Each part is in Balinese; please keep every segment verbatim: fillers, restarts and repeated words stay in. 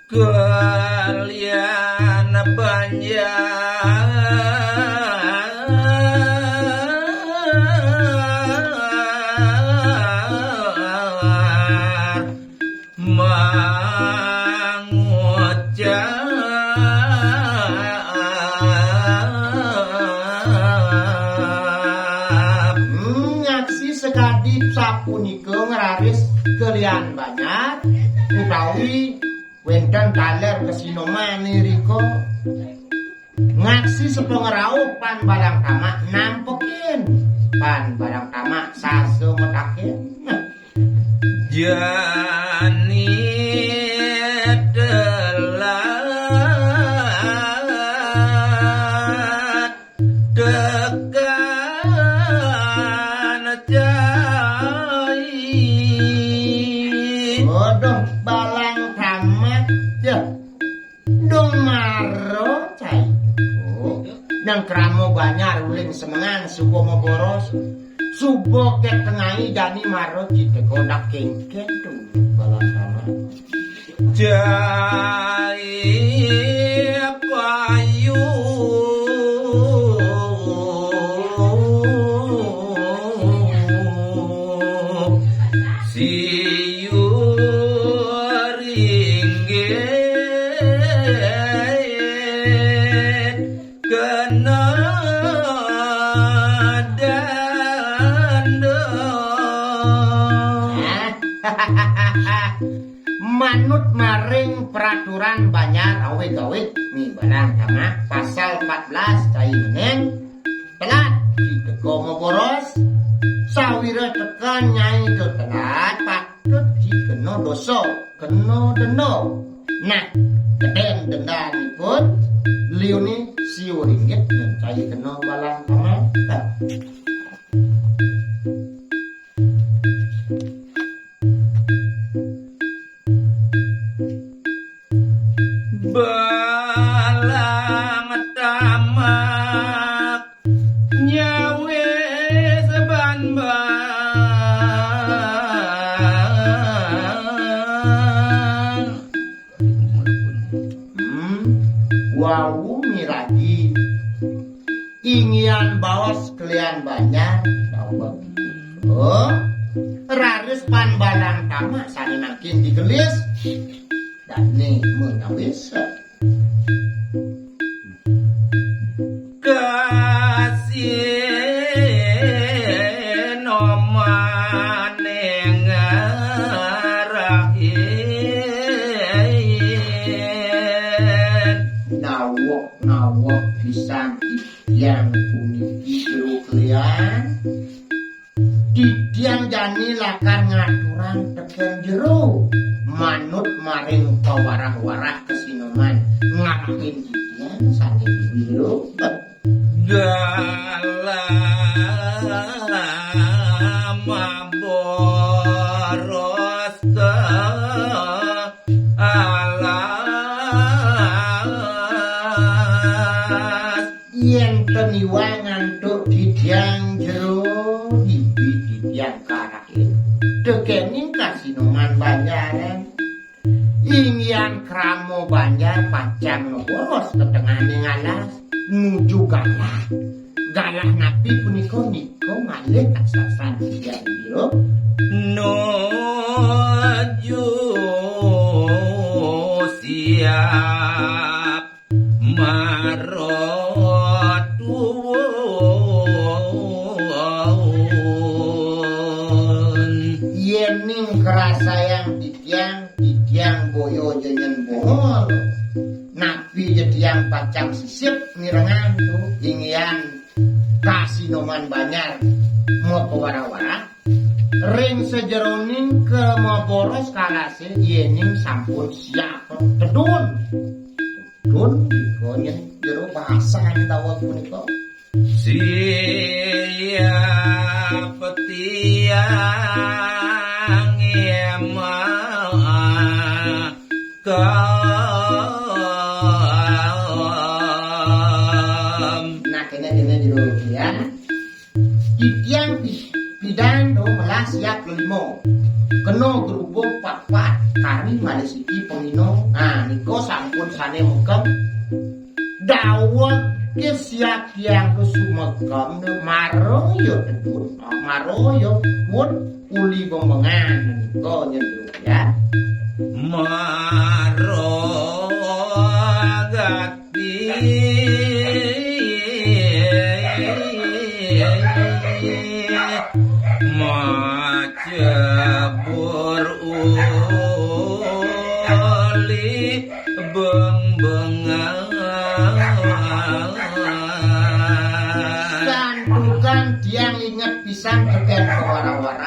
Kalian Banjar mangucap. Hmm, ngaksi sakadi sapunika ngraris kalian Banjar utawi wénten taler kasinoman irika. Ngaksi sapangrauh Pan Balang Tamak nampekin. Pan Balang Tamak sasa mataken. Jani telat tekan cai. Waduh, Balang Tamak, ya. Dong mara cai. Oh, nang krama Banjar uling semengan suba maboros. Suba ké tengai jani mara citaka dak kéngkén tu Balang Tamak. Cai payu siu ringgit kena danda. Manut maring peraturan Banjar awig-awig ni Balang Tamak pasal empat belas cai ngeneng, telat citaka maboros, sawira teka nyai telat, patut ci kena dosa, kena denda. Nah, gedén dendanipun, liuné siu ringgit nyén cai kena Balang Tamak. Balang Tamak nyawis banban. Hmm, wau miragi. Inggihan baos kalian Banjar, daweg. Oh, raris Pan Balang Tamak sané mangkin digelis. Dané menyawis. Kasih no maning rahin. Nawek-nawek pisan titiang puniki jero kalian. Titiang jani lakar ngaturang tekén jero manut maring pawarah-warah kasinoman ngarahin titiang sané jero. Galah maboros ka alas. Yén ten iwang antuk titiang jero, bibi titiang karahin. Tekéning kasinoman Banjaran. Inggihan krama Banjar pacang ngeboros ka tenganing alas, nuju galah. Galah napi punika nika malih raksasa titiang jero. Nuju siap maratuwun. Yéning krasayang titiang, titiang boya jenengan bohol. Napi ja tiang pacang sisip mirengang tu, inggihan kasinoman Banjar mapawara-wara. Ring sajeroning kamaboros kalasé yéning sampun siap tedun. Tedun, nika nyén jero bahasan daweg punika. Siap tiang émang kam. Nah, kéné, kéné jero tiang. Titiang pi-, pidan to melah siap lelima. Kena gerubug patpat. Kari malih siki pangino. Nah, nika sampun sané mekem. Daweg ké siap tiang ké sumekem, mara ya tedun, mara ya pun uli bembengan nika nyen ya. Mara gati macebur uli bengbengan. Santukan tiang inget pisan tekén kawara-wara.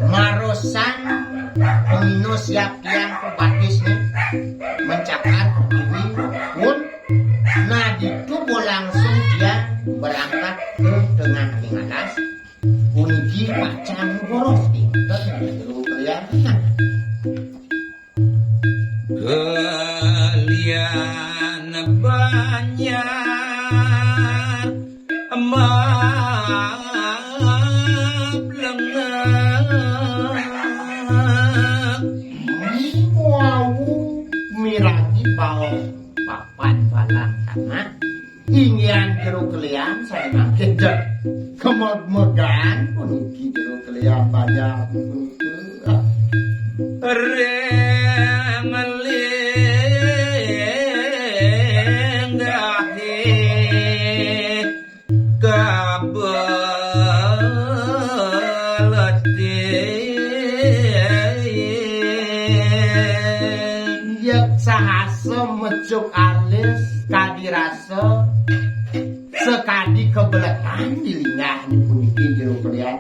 Marosan pemino siap tiang pebatisné mencakar pertiwi pun. Nah, ditu bo langsung tiang berangkat ke tengah ning alas. Puniki pacang boros pinten jero kalian. Kalian banyak mablengan. Wau miragi baos papan balang tanah. Inggihan jero kelian sané mangkin jeg kemeg-megan puniki jero kelian banjar puniki. Ring linggahé kabeleting. Yet sahasa mecuk alis kadi rasa sakadi kebeletan di linggahné puniki jero kelian.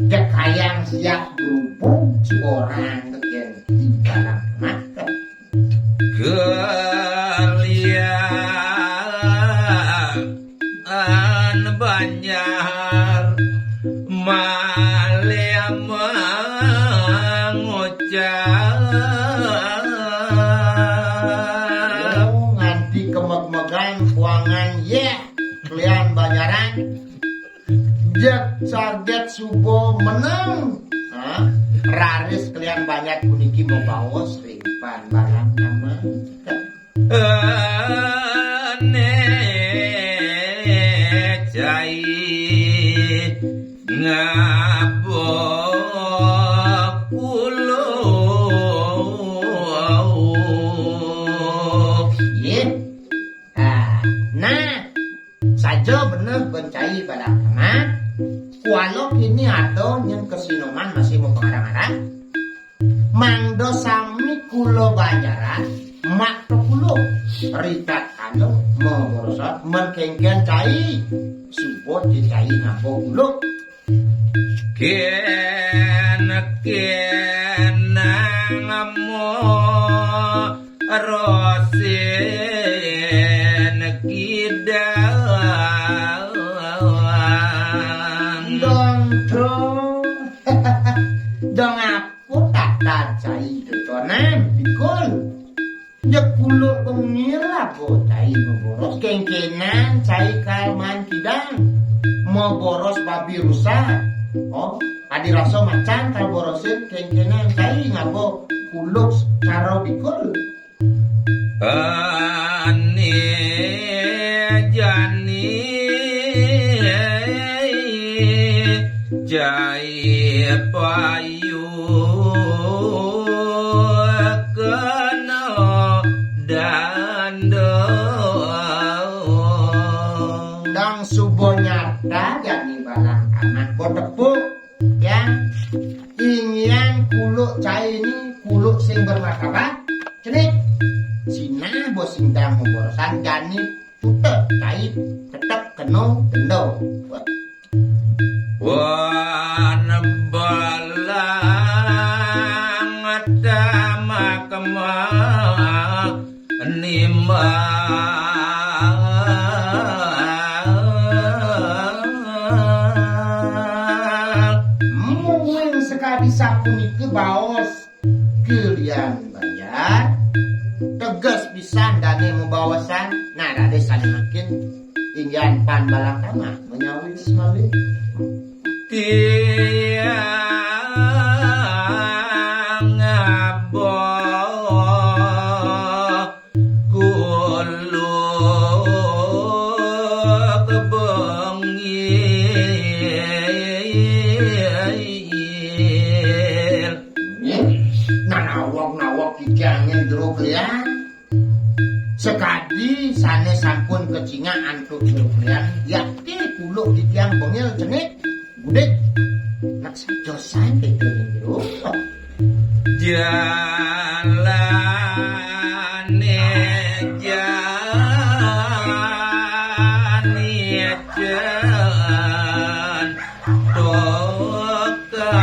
Jekayang siap berhubung seorang tekén tinggalan makan. Kelian banjar malih mangucap. Oh, nganti kemeg-megan kuangan, yéh, kelian banjaran. Jeg saget suba meneng. Hah? Raris kelian banjar puniki mabaos ring pan balang kamang. Ené cai ngabok kuluk. Nggih. Ah, nah, saja beneh ben cai balang kamang. Kuala kini ada nyén kasinoman masih mapangarang-arang. Mangda sami kula banjaran, mak kekuluk. Ritatkala maborosan men kénkén cai, suba cai ngaba kuluk. Kén-kén nang marosin kidang. Dong, dong. Dong apa tatar cai detonan, pikul. Ya kuluk bengil apa cai maboros, kéngkénan cai kal maan kidang. Maboros babi rusak. Oh, adi rasa macan kal borosin, kéngkénan cai ngaba kuluk cara pikul. Ané jani cai payu kena dandang. Dang suba nyata jani balang kamang. Bo tepuk, ya. Inggihan kuluk cai ni kuluk sing bermartabat. Cenik. Sinah bo sing dang maborosan jani tutet cai tetep kena denda. Wan balang tamak ma nimbang. Mungguing sakadi sapunika baos kelian banjar. Teges pisan dané mabaosan. Nah, raris sané mangkin inggihan pan balang kamang manyawis malih. Tiang ngaba Jero Klian, sakadi sane sampun kacingak antuk Jero Klian, yakti kuluk titiang bengil cenik, budik. Nak sajosan titiang jero. Jalane jani jen toka.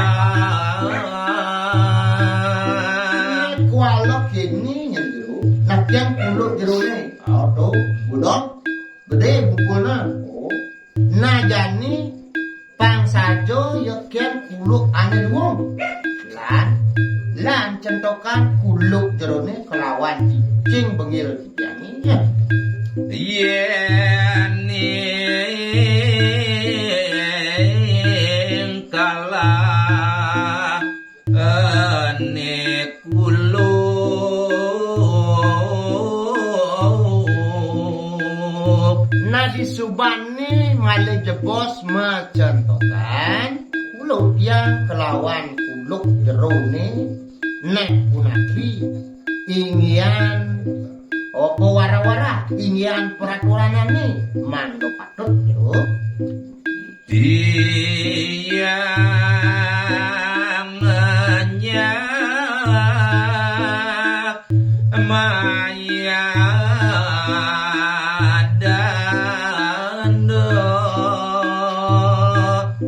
Kuala kini nyen jero. Nah, tiang kuluk jerone. Oh, to, budok. Gede bungkulna. Oh. Nah, jani pang saja ya ken kuluk ane luung. Lan, lan centokan kuluk jerone kelawan cicing bengil titiange. Yen ing kalah ene kuluk. Nah, disubane malih jebos macentokan, kuluk tiang kelawan kuluk jerone, nek punapi inggihan apa wara-wara, inggihan peraturanane mangda patut, yo. Tiang nyak mayadanda.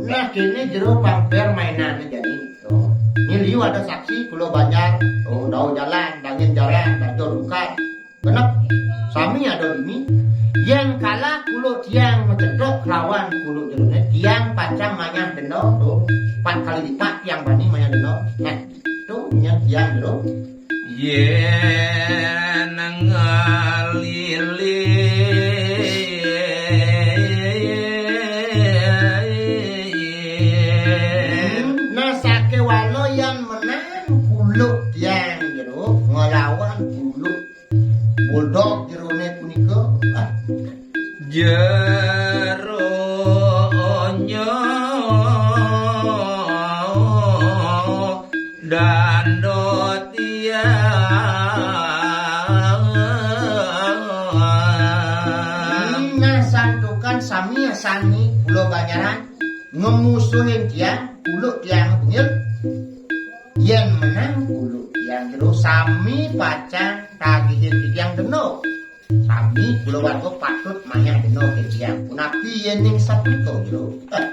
Nah, kene jero pamper mainane jani. Oh. Ini liu ada saksi, kula banjar, oh, dau jalan, dangin jalan, dajur bukan. Genep, sami ada dini. Yen kalah kuluk tiang macetok lawan kuluk jerone, tiang pacang mayah denda, to. Empat kali lipat tiang bani mayah denda. Nah, to nyen tiang jero. Yen ngalilin. Nah, sakewala yen menang kuluk tiang jero ngelawan kuluk Bulldog jerone punika. Ah. Jeronya danda tiang. Nah, santukan sami sami kula banjaran ngemusuhin tiang, kuluk tiang bengil. Yen menang kuluk tiang jero sami pacang tagihin titiang denda. Sami kula warga patut mayah denda ke tiang. Punapi yen ning sapunika jero? Eh,